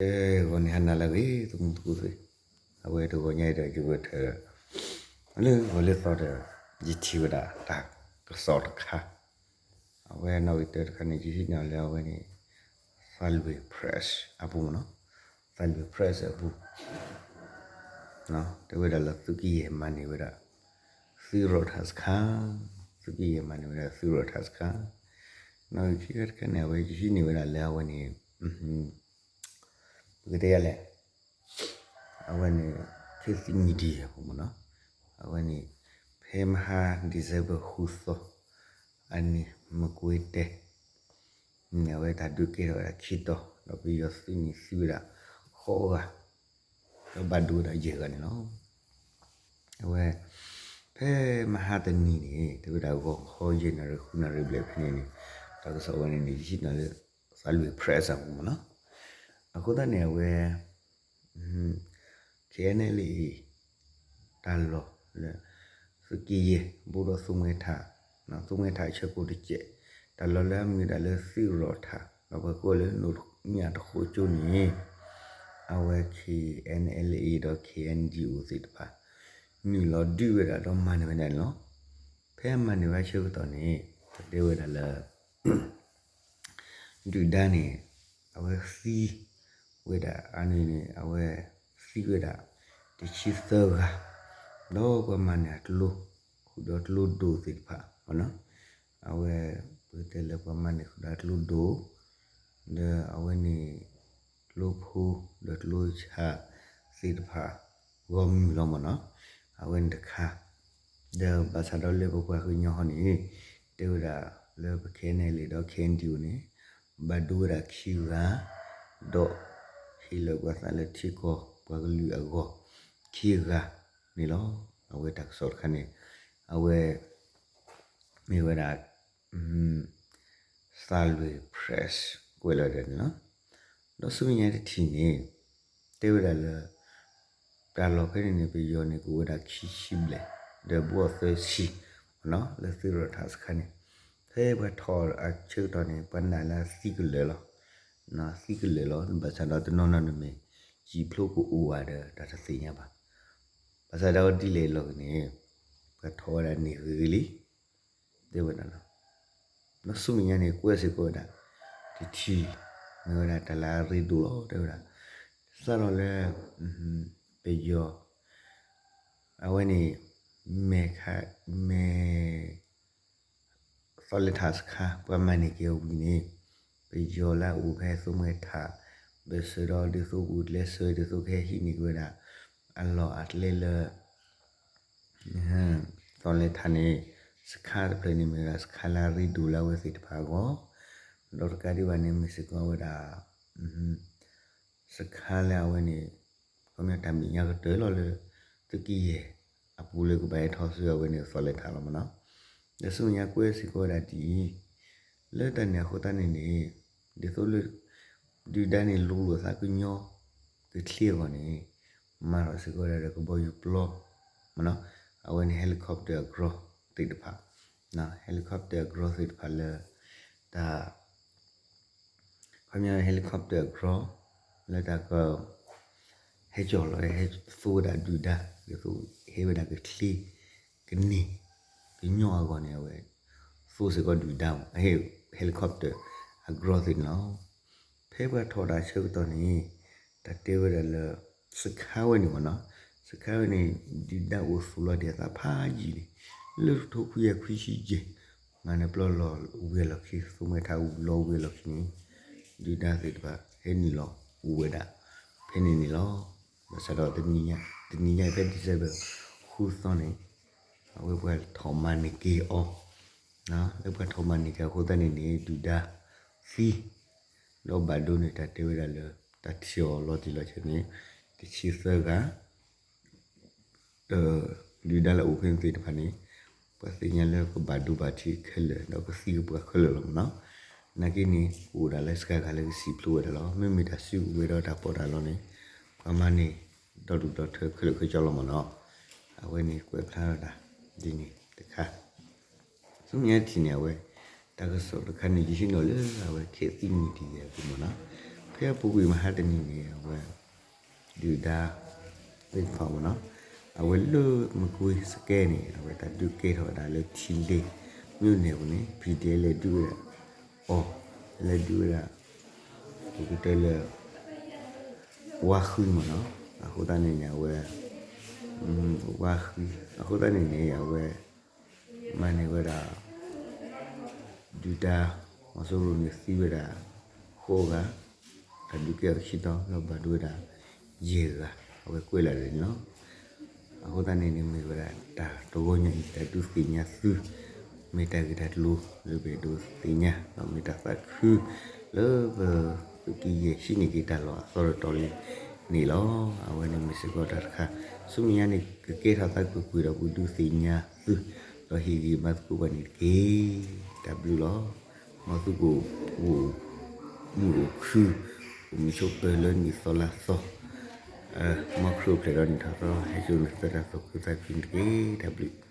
အဲ, ဂီၤန့ၣ်ဟါနၤလၢအဂ့ၤ သမူသကိးသ့ၣ်, အဝဲတဂီၤညါအံၤဒီးယဂဲၤထၢၣ် လၢဂီၤလၢသီဒီး ယထံၣ်ဝဲဒၣ်တၢ်ကစီၣ်တခါ, အဝဲနီၣ်ဂံၢ်တၢတခါန့ၣ် ယဟံးန့ၢ်လၢအဝဲန့ၣ် သးလွဲၢ် press အပူၤမ့ၢ်နီၤ, သးလွဲၢ် press အပူၤ တဲဝဲဒၣ်လၢသုးက့ယဲၢ်မၤန့ၢ်ဝဲဒၣ် သုးရီၣ်ထၢၣ်စခါ, သုးက့ယဲၢ်မၤန့ၢ်ဝဲဒၣ်သုးရီၣ်ထၢၣ်စခါ, နီၣ်ဂံၢ်ခံခါတခါန့ၣ် အဝဲယဟံးန့ၢ်ဝဲဒၣ်လၢအဝဲန့ၣ် ပကတဲယၤလဲၣ်, အဝဲန့ၣ် ခေတ်သစ် media အပူၤမ့ၢ်နီၤ, အဝဲန့ၣ် ဖဲမဟါ December ဃုသီ အနံၤမကွ့တဲ န့ၣ် အဝဲတၢ်ဒုးကဲထီၣ်ဝဲဒၣ်ခံတီၤ ဒီးပယီၤသုးန့ၣ်သံဝဲဒၣ်ဃိးဂၤ ဒီးဘၣ်ဒိဝဲဒၣ်ယဲၢ်ဂၤန့ၣ်လီၤ. အဝဲ ဖဲမဟါတနံၤန့ၣ် တဲဝဲဒၣ်ဂီၤခီယဲၢ်နၣ်ရံၣ်ဃုနၣ်ရံၣ်ဘျဲၣ်ဖဲန့ၣ်န့ၣ် တၢ်ကစီၣ်ဝဲန့ၣ်န့ၣ် ယဟံးန့ၢ်လၢ သးလွဲၢ် press အပူၤမ့ၢ်နီၤ, အဃိသတးန့ၣ် အဝဲ KNLA တၢ်လီၢ်လၢ သုးက့ယဲၢ် ဘူးဒီးသိမဲထး, သိမဲထးအဆၢကိးတကဲး, တၢ်လီၢ်လၢအမ့ၢ်ဝဲဒၣ်လၢသုးရီၣ်ထၢၣ် ဒီးပှၤကိးလၢနိၣ်ညၣ်တဃိကၠိန့ၣ် အဝဲ KNLA ဒီး KNDO သ့ၣ်တဖၣ် နုာ်လီၤဒုးဝဲဒၣ်ဒီးမၤန့ၢ်ဝဲဒၣ်န့ၣ်လီၤ. ဖဲမၤန့ၢ်ဝဲဆၢကတီၢ်န့ၣ် ပတဲဝဲဒၣ်လၢ ဒုၣ်ဒါန့ၣ် အဝဲသံဝဲဒၣ် အန့ၣ်န့ၣ် အဝဲသံဝဲဒၣ် တဆံသၢဂၤ, ဒီးပှၤမၤန့ၢ်အကျိ ဃုာ်ဒီးကျိဒိၣ်သ့ၣ်တဖၣ်မ့ၢ်နီၤ, အဝဲ ပကတဲလၢပှၤမၤန့ၢ်ဃုာ်ဒီးကျိဒိၣ် ဒီးအဝဲန့ၣ် ကျိဖိ ဒီးကျိဆၣ်သ့ၣ်တဖၣ် ဂီၢ်မုၢ်လီၤမ့ၢ်နီၤ, အဝဲန့ၣ်တခါ ဒီးဘၣ်ဆၣ်ဒီးလၢပပှၤကညီဟီန့ၣ် တဲဝဲဒၣ်လၢပ KNLA ဒီး KNDO န့ၣ် ဘၣ်ဒိဝဲဒၣ်ခံဂၤ, ဒီးဟ့ၣ်လီၤပှၤသးလၢထံကီၢ်ပှၤကလုာ်အဂီၢ် ခံဂၤန့ၣ်လီၤ. အဝဲတၢ်ကစီၣ်တခါန့ၣ် အဝဲ မ့ၢ်ဝဲဒၣ် သးလွဲၢ် press ကွဲးလီၤဒၣ်န့ၣ်လီၤ. ဒီးဆူမဲာ်ညါတထံၣ်န့ၣ် တဲဝဲဒၣ်လၢ တၢ်လီၢ်ဖဲန့ၣ်န့ၣ် ပယီၤန့ၣ်ကအိၣ်ဝဲဒၣ်ခံဆံဘျဲၣ် ဒီးဘူးအီၤသၢဆံ လၢသုးရီၣ်ထၢၣ်စခါန့ၣ်, ဖဲပှၤထီၣ်အဆၢကတီၢ်န့ၣ် ပှၤနာ်လၢသံကလၢာ်လီၤ. သံကလၢာ်လီၤ ဘၣ်ဆၣ်ဒီးတနီၤနီၤန့ၣ်မ့ၢ် စံာ်ဖျိကအိၣ်ဘၣ်ဒီးတၢ်တသ့ၣ်ညါဘၣ်. ဘၣ်ဆၣ်ဒီးဒ်လဲၣ်လီၤဂ့ၤန့ၣ် ပှၤထီၣ်ဝဲဒၣ်န့ၣ်ဂ့ၤဂ့ၤလံ တဲဝဲဒၣ်လီၤ. ဒီးဆူမဲာ်ညါန့ၣ် ကွဲးစ့ၢ်ကီးဝဲဒၣ် တထံၣ် မ့ၢ်ဝဲဒၣ်တၢ်လၢအရ့ဒိၣ်လီၤ တဲဝဲဒၣ် စးထီၣ်လၢ ပယီၤ အဝဲန့ၣ် မဲၢ်ခး မဲၢ် သီလဲထးစခါ ပှၤမၤန့ၢ်က့ၤအီၤဝံၤန့ၣ် ပယီၤလၢအအိၣ်ဖဲသိမဲထး ဘၢၣ်စၢၤဒီးဒ်သိးပူၤကျဲးစၢၤ ဒ်သိးကဟဲဟံးန့ၢ်က့ၤဝဲဒၣ် အလီၢ်အကျဲလၢ သီလဲထးန့ၣ် စခါတဖျၢၣ်န့ၣ်မ့ၢ်ဝဲဒၣ် စခါလၢအရ့ဒိၣ်လၢအဝဲသ့ၣ်တဖၣ်အဂီၢ်, ဒီးတကးဒံးဘၣ်န့ၣ် မ့ၢ်စ့ၢ်ကီးဝဲဒၣ် စခါလၢအဝဲန့ၣ် ခီပညီတၢ်မဲာ်ညါကတၢၢ်လီၤလၢ သုးက့ယဲၢ်အပူၤလၢကဘၣ်ဟဲထီၣ်ဆူအဝဲန့ၣ်သီလဲထးလီၤမ့ၢ်နီၤ. ဒီးဆူမဲာ်ညါကွဲးစ့ၢ်ကီးဝဲဒၣ်ဒ်အံၤ, လၢတၢ်န့ၣ်အဃိသတးန့ၣ်န့ၣ် ဒ်သိးလၢ ဒုၣ်ဒါန့ၣ်လူၤလိာ်သးကညီ ကချ့အဂီၢ်န့ၣ် မၤထီၣ်စ့ၢ်ကီးဝဲဒၣ်ဒီးကဘီယူၤပျီ မ့ၢ်နီၤ, အဝဲန့ၣ် helicopter အကြိးသ့ၣ်တဖၣ်, helicopter အကြိးသ့ၣ်တဖၣ်လၢ တၢ် ခီပညီ helicopter အကြိး လၢတၢ်က ဟဲကၠီၣ်လီၤ ဟဲသူဝဲဒၣ်ဒုၣ်ဒါ ဒ်သိးဟ့ၣ်ဝဲဒၣ်ကချ့ ကန့ၢ် ကညီအဂီၢ်န့ၣ် အဝဲ သူစ့ၢ်ကီးဒုၣ်ဒါ helicopter အကြိးသ့ၣ်န့ၣ်လီၤ. ဖဲပှၤထီၣ်တၢ်ဆၢကတီၢ်န့ၣ် တၢ်တဲဝဲဒၣ်လၢ စခါဝဲန့ၣ်မ့ၢ်နီၤ, စခါဝဲန့ၣ် ဒုၣ်ဒါအိၣ်သူၣ်လီၤဒံးအသးဖးယံာ်လံ, လၢတကထိခွံကယၤခွံဆံယဲၢ် မၤနၢၤပျီလီၤဝဲအလီၢ်ခံ သိမဲထးအူလီၤဝဲအလီၢ်ခံန့ၣ် ဒုၣ်ဒါသ့ၣ်တဖၣ်ဟဲနုာ်လီၤအိၣ်ဝဲဒၣ် ဖဲန့ၣ်န့ၣ်လီၤ. ဘၣ်ဆၣ်ဒီးတနံၤညါ တနံၤညါအံၤဖဲ December ဃုသီန့ၣ် အဝဲပှၤထီၣ်မၤန့ၢ်က့ၤအီၤ, လၢပှၤထီၣ်မၤန့ၢ်က့ၤအဃိသတးန့ၣ်န့ၣ် ဒုၣ်ဒါသံ ဒီးဘၣ်ဒိန့ၣ် တၢ်တဲဝဲဒၣ်လၢ တၢ်ထံၣ်အီၤလီၤတံၢ်လီၤဆဲးန့ၣ် တဆံသၢဂၤ ဒီး ဒုၣ်ဒါလၢအအိၣ်ဖဲန့ၣ်သ့ၣ်တဖၣ်န့ၣ် ပှၤသ့ၣ်ညါလၢကဘၣ်ဒိဘၣ်ထံးခဲလၢာ် ဒီးကသံကပှၢ်ခဲလၢာ်လီၤမ့ၢ်နီၤ. နာ်က့န့ၣ် ကအိၣ်ဒၣ်လၢစှၤဂၤလၢကစံးဖျိဝဲဒၣ်လီၤ. မ့မ့ၢ်တၢ်စုကဝဲၤဒီးတၢ်ပီးတၢ်လီန့ၣ် ပှၤမၤန့ၢ် ဒီဒူၣ်ဒီထၢခဲလၢာ်ခဲဆ့လီၤမ့ၢ်နီၤ. အဝဲန့ၣ်ကွဲးဖျါထီၣ်တၢ် ဒ်န့ၣ်တခါ ဆူမဲာ်ညါတထံၣ်န့ၣ် အဝဲ တၢ်ကစီၣ်တခါန့ၣ် ယဟံးန့ၢ်လၢအဝဲ ခေတ်သစ် media အပူၤမ့ၢ်နီၤ. ဖဲအပူၤကွံာ်မဟါတနံၤန့ၣ် အဝဲ ဒုၣ်ဒါသ့ၣ်တဖၣ်မ့ၢ်နီၤ, အဝဲလၢမကွ့ၤစကဲန့ၣ် အဝဲတၢ်ဒုးကဲထီၣ်ဝဲဒၣ်လၢထံဒ့ မြို့နယ်ပူၤန့ၣ် ဖံဒ့လဲၤဒုးဝဲဒၣ်အီၤ, လဲၤဒုးဝဲဒၣ် ပကတဲလၢ ဝါဃံမ့ၢ်နီၤ, အဃိသတးန့ၣ်န့ၣ် အဝဲ ဝါဃံ အဃိသတးန့ၣ်န့ၣ် အဝဲ မၤန့ၢ်ဝဲဒၣ် ဒုၣ်ဒါ မီၤစိရိၤန့ၣ်သံဝဲဒၣ် ဃိးဂၤ, တၢ်ဒုးကဲထီၣ်ခံတီၤ လီၤဘၣ်ဒိဝဲဒၣ် ယဲၢ်ဂၤ အဝဲကွဲးလီၤန့ၣ်လီၤ. အဃိသတးန့ၣ်န့ၣ် မ့ၢ်ဝဲဒၣ်တၢ်တဂီၤညါအံၤ တၢ်ဒုးသ့ၣ်ညါသု မ့ၢ်တၢ်ဂ့ၢ်တၢ်ကျိၤလၢပအဲၣ်ဒိးသ့ၣ်ညါ ဒီးမ့ၢ်တၢ်သးခု လၢပသုးက့ယဲၢ်ဟံးန့ၢ်က့ၤတၢ်လီၢ်အသီတတီၤလံန့ၣ်လီၤ. အဝဲန့ၣ်မ့ၢ်စ့ၢ်ကီးတၢ်တခါ ဆူမဲာ်ညါန့ၣ် ကကဲထီၣ်သးကွ့ၢ်ကွ့ၢ်ဒီးပကဒုးသ့ၣ်ညါသု ဒီးဟ့ၣ်ဂံၢ်ဘါသကိးဘၣ်န့ၣ်တက့ၢ်. တၢ်ဘျုးလီၤ. မ်သုကအိၣ်မုာ်အိၣ်ခု အိၣ်မုာ်ဆိးပၢၤလၢနံၣ်သီလါသီ, မ်ခရံာ်အိၣ်ဖျဲၣ်ဒီးနံၣ်ထီၣ်သီ ဟဲစိာ်နသးတၢ်သီခုသးခုန့ၣ်တက့ၢ်. တၢ်ဘျုး